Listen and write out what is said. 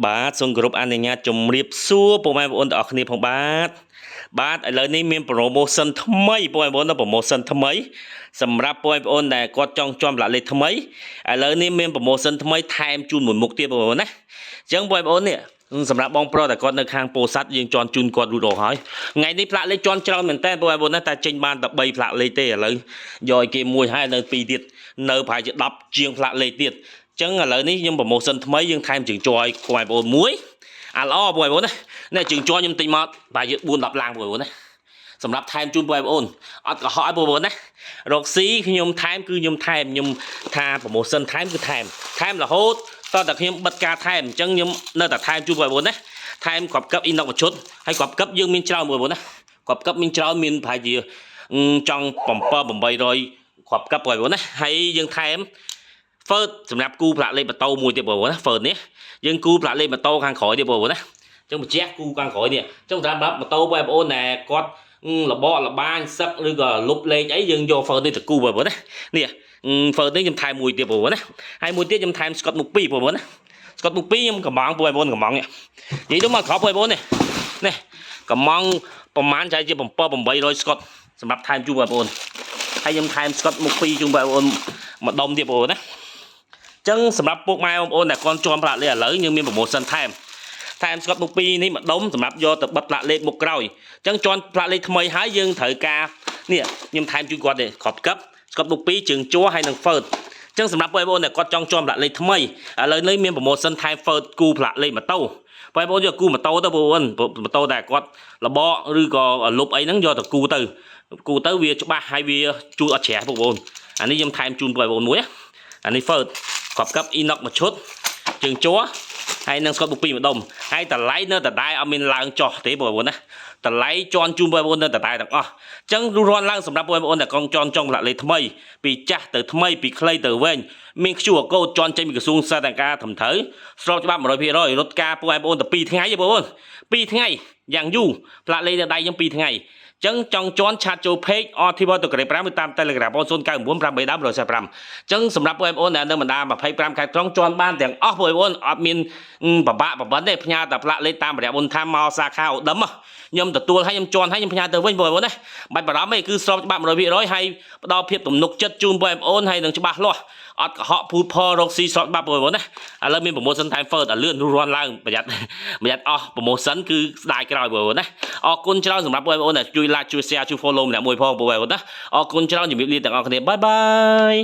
បាទសូមគោរពអនុញ្ញាតជំរាបសួរពុកម៉ែបងប្អូនទាំងអស់គ្នាផងបាទបាទឥឡូវនេះមាន promotion ថ្មីពុកម៉ែបងប្អូន promotion ថ្មីសម្រាប់ពុកម៉ែបងប្អូនដែលគាត់ចង់ជាន់ផ្លាកលេខថ្មីឥឡូវនេះមាន promotion ថ្មីថែមជូនមួយមុខទៀតបងប្អូនណាអញ្ចឹងបងប្អូននេះសម្រាប់បងប្រុសដែលគាត់នៅខាងពោធិ៍សាត់យើងជាន់ជូនគាត់រួចរាល់ហើយថ្ងៃនេះផ្លាកលេខជាន់ច្រើនមែនតើបងប្អូនណាតែចេញបានតែ3ផ្លាកលេខទេឥឡូវយកឲ្យគេមួយហើយនៅ2ទៀតនៅប្រហែលជា10ជាងផ្លាកលេខទៀតចឹងឥឡូវនេះខ្ញុំ promotion ថ្មីយើងថែមជើងជ័រឲ្យបងប្អូនមួយអាល្អបងប្អូនណានេះជើងជ័រខ្ញុំទិញមកប្រហែលជា4 10ឡាំងបងប្អូនណាសម្រាប់ថែមជូនបងប្អូនអត់កុហកឲ្យបងប្អូនណារកស៊ីខ្ញុំថែមគឺខ្ញុំថែមខ្ញុំថា promotion ថែមគឺថែមថែមរហូតតតែខ្ញុំបិទការថែមអញ្ចឹងខ្ញុំនៅតែថែមជូនបងប្អូនណាថែមគ្រាប់កឹបអ៊ីណុកមួយឈុតហើយគ្រាប់កឹបយើងមានច្រើនបងប្អូនណាគ្រាប់កឹបមានច្រើនមានប្រហែលជាចង់7 800គ្រាប់កឹបបងប្អូនណាហើយយើងថែម ហ្វឺតសម្រាប់គូផ្លាកលេខម៉ូតូមួយទៀតបងប្អូនណាហ្វឺតនេះយើងគូផ្លាកលេខម៉ូតូខាងក្រោយទៀតបងប្អូនណាអញ្ចឹងបញ្ជាក់គូខាងក្រោយនេះអញ្ចឹងសម្រាប់ម៉ូតូបងប្អូនដែលគាត់លបកលបាញសឹកឬក៏លុបលេខអីយើងយកហ្វឺតនេះទៅគូបងប្អូនណានេះហ្វឺតនេះខ្ញុំថែមមួយទៀតបងប្អូនណាហើយមួយទៀតខ្ញុំថែមស្កុតមុខ2បងប្អូនណាស្កុតមុខ2ខ្ញុំកំងបងប្អូនកំងនេះនិយាយទៅមកក្រោបបងប្អូននេះនេះកំងប្រហែលចែកជា7 800ស្កុតសម្រាប់ថែមជូនបងប្អូនហើយខ្ញុំថែមស្កុតមុខ2ជូនបងប្អូនមួយដុំទៀតបងប្អូនណាចឹងសម្រាប់ពុកម៉ែបងប្អូនដែលគាត់ជាន់ផ្លាកលេខឥឡូវយើងមាន promotion ថែមថែមស្កុតមុខ2នេះមួយដុំសម្រាប់យកទៅបិទផ្លាកលេខមុខក្រោយចឹងជាន់ផ្លាកលេខថ្មីហើយយើងត្រូវការនេះខ្ញុំថែមជូនគាត់ទេគ្រាប់កឹបស្កុតមុខ2ជើងជួហើយនិងហ្វឺតចឹងសម្រាប់បងប្អូនដែលគាត់ចង់ជាន់ផ្លាកលេខថ្មីឥឡូវនេះមាន promotion ថែមហ្វឺតគូផ្លាកលេខម៉ូតូបងប្អូនយកគូម៉ូតូទៅបងប្អូនម៉ូតូដែលគាត់លបកឬក៏លុបអីហ្នឹងយកទៅគូទៅគូទៅវាច្បាស់ហើយវាជួលអត់ជ្រះបងប្អូនអានេះខ្ញុំថែមជូនបងប្អូនមួយអានេះហ្វឺតគ្រាប់កឹបអ៊ីណុកមួយឈុតជើងជ័រហើយនឹងស្កុតបុកពីរម្ដុំហើយតម្លៃនៅដដែលអត់មានឡើងចុះទេបងប្អូនណាតម្លៃជន់ជូនបងប្អូននៅដដែលទាំងអស់អញ្ចឹងរុះរាន់ឡើងសម្រាប់បងប្អូនដែលកងជន់ចង់ផ្លាកលេខថ្មីពីចាស់ទៅថ្មីពីខ្លីទៅវែងមាន QR code ជន់ចេញពីក្រសួងសាធារណការត្រឹមត្រូវស្របច្បាប់100%រត់ការពួកបងប្អូនតែ2ថ្ងៃទេបងប្អូន2ថ្ងៃយ៉ាងយូរផ្លាកលេខនៅដៃខ្ញុំ2ថ្ងៃចឹងចង់ជន់chat ចូល page RTB ទៅក្រេ5ឬតាម Telegram 099 8 10 145ចឹងសម្រាប់បងប្អូនដែលនៅបណ្ដា25ខេត្តក្រុងជន់បានទាំងអស់បងប្អូនអត់មានបបាក់បបិនទេផ្ញើតែផ្លាកលេខតាមរយៈបុនថាមកសាខាឧត្តមខ្ញុំទទួលឲ្យខ្ញុំជន់ឲ្យខ្ញុំផ្ញើទៅវិញបងប្អូនណាបាច់បារម្ភទេគឺស្របច្បាប់100%ហើយផ្ដល់ភាពទំនុកចិត្តជូនបងប្អូនហើយនឹងច្បាស់លាស់អត់កុហកភូតផលរកស៊ីស្របច្បាប់បងប្អូនណាឥឡូវមាន promotion ថែម first ឲ្យលឿនរន់ឡើងប្រយ័ត្នប្រយ័ត្នអស់ promotion គឺស្ដាយក្រោយបងប្អូនណាអរគុណច្រើនសម្រាប់បងប្អូនដែលជួយ like ជួយ share ជួយ follow ម្នាក់មួយផងបងប្អូនណាអរគុណច្រើនជំរាបលាទាំងអស់គ្នាbye bye.